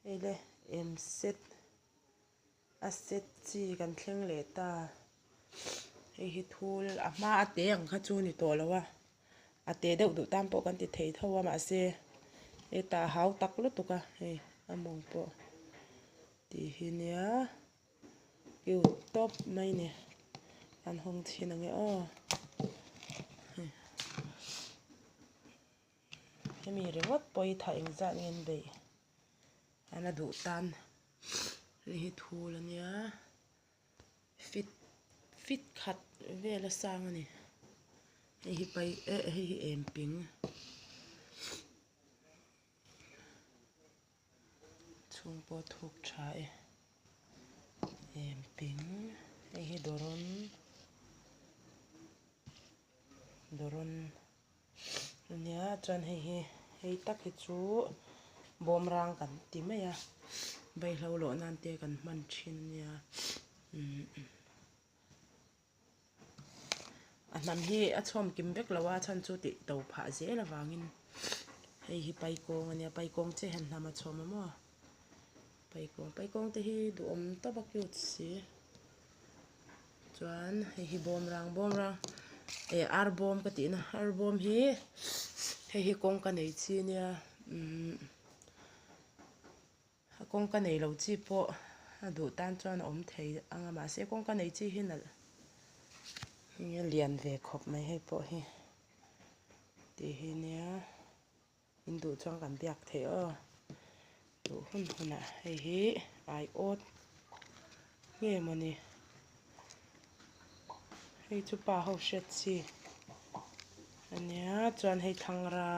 Hei le em set a set chi kan thleng leh ta hei hi thul a hma a te ang kha chu a ni tawh lo a a te deuh duh tan pawh kan ti thei tho a mahse hetah a hau tak lutuk a hei a mawng pawh tih hi nia cute tawp mai a ni an hawng chhin ang e aw hei. Hemi ringawt pawh hi tha engzat nge an beih an a duh tan hei hi thul a nia fit fit khat vel a sang a ni hei hi pai eh hei hi em ping chhung pawh thuk tha e em ping hei hi dawrawn dawrawn. Nia chuan hei hi hei tak hi chu bawmrang kan ti mai a vaihlo lawh nan te kan hman thin a nia umm a hnam hi a chhawm kim vek lo a chhan chu tih to phah zel avangin hei hi paikawng a nia paikawng chiah hian hnam a chhawm a maw paikawng paikawng te hi duhawm tawp a cute si. Chuan hei hi bawmrang bawmrang eh ar bawm ka tihna ar bawm hi hei hi kawngka nei chi a nia umm kawngka nei lo chi pawh a duh tan chuan a awm thei ang a mahse kawngka nei chi hi nalh a lian ve khawp mai hei pawh hi tih hi nia. In duh chuan kan biak theih aw. Duh hun hunah hei hi aiawt nge mawni hei chu pa ho hriat chi a nia chuan hei thlangra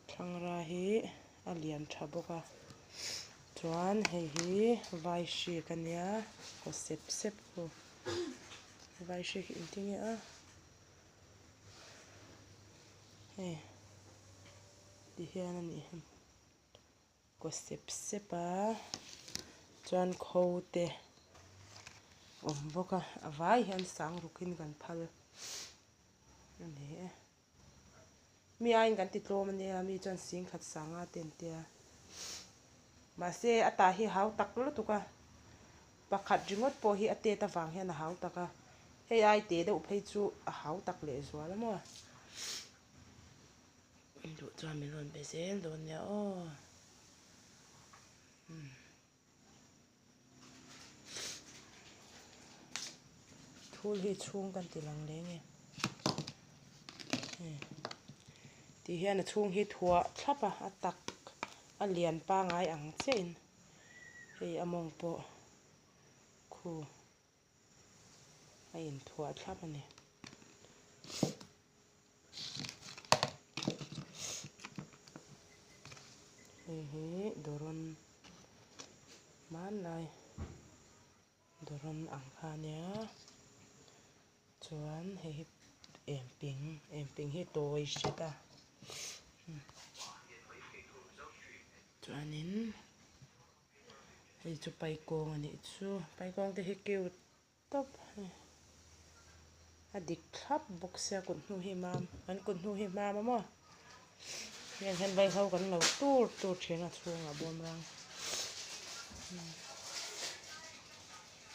thlangra hi a lian tha bawk a chuan hei hi vai hrik a nia kaw sep sep khu vai hrik hi engtin nge a. Hei ti hian a nih hi kaw sep sep a chuan kho te awm bawk a a vai hian sang rukin kan phal a ni e mi aiin kan ti tlawm a nia mi chuan singkhat sanga te an tia mahse a tah hi hau tak lutuk a. Pakhat ringawt pawh hi a tet avang hian a hau tak a, hei ai te deuh phei chu a hau tak leh zual a maw? Duh chuan min rawn be zel dawn nia aw. Thul hi chhung kan ti lang leng e. Tih hian a chhung hi thuah thlap a, a tak a lian pangai ang chiah in. Hei a mawng pawh khu a inthuah thlap a ni. Hei hi dawrawn hmanlai dawrawn ang kha a nia chuan hei hi engping engping hi tawi hret a. Chuanin hei chu paikawng a nih chu paikawng te hi cute tawp hei a dik thlap bawk sia kut hnu hi mam an kut hnu hi mam a maw heng hian vaihlo kan lo tur tur thin a chhungah bawmrang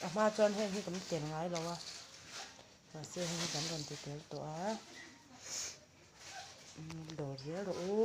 a hma chuan heng hi kan tel ngai lo a mahse heng hi kan rawn ti tel tawh a dawr zel rawh u.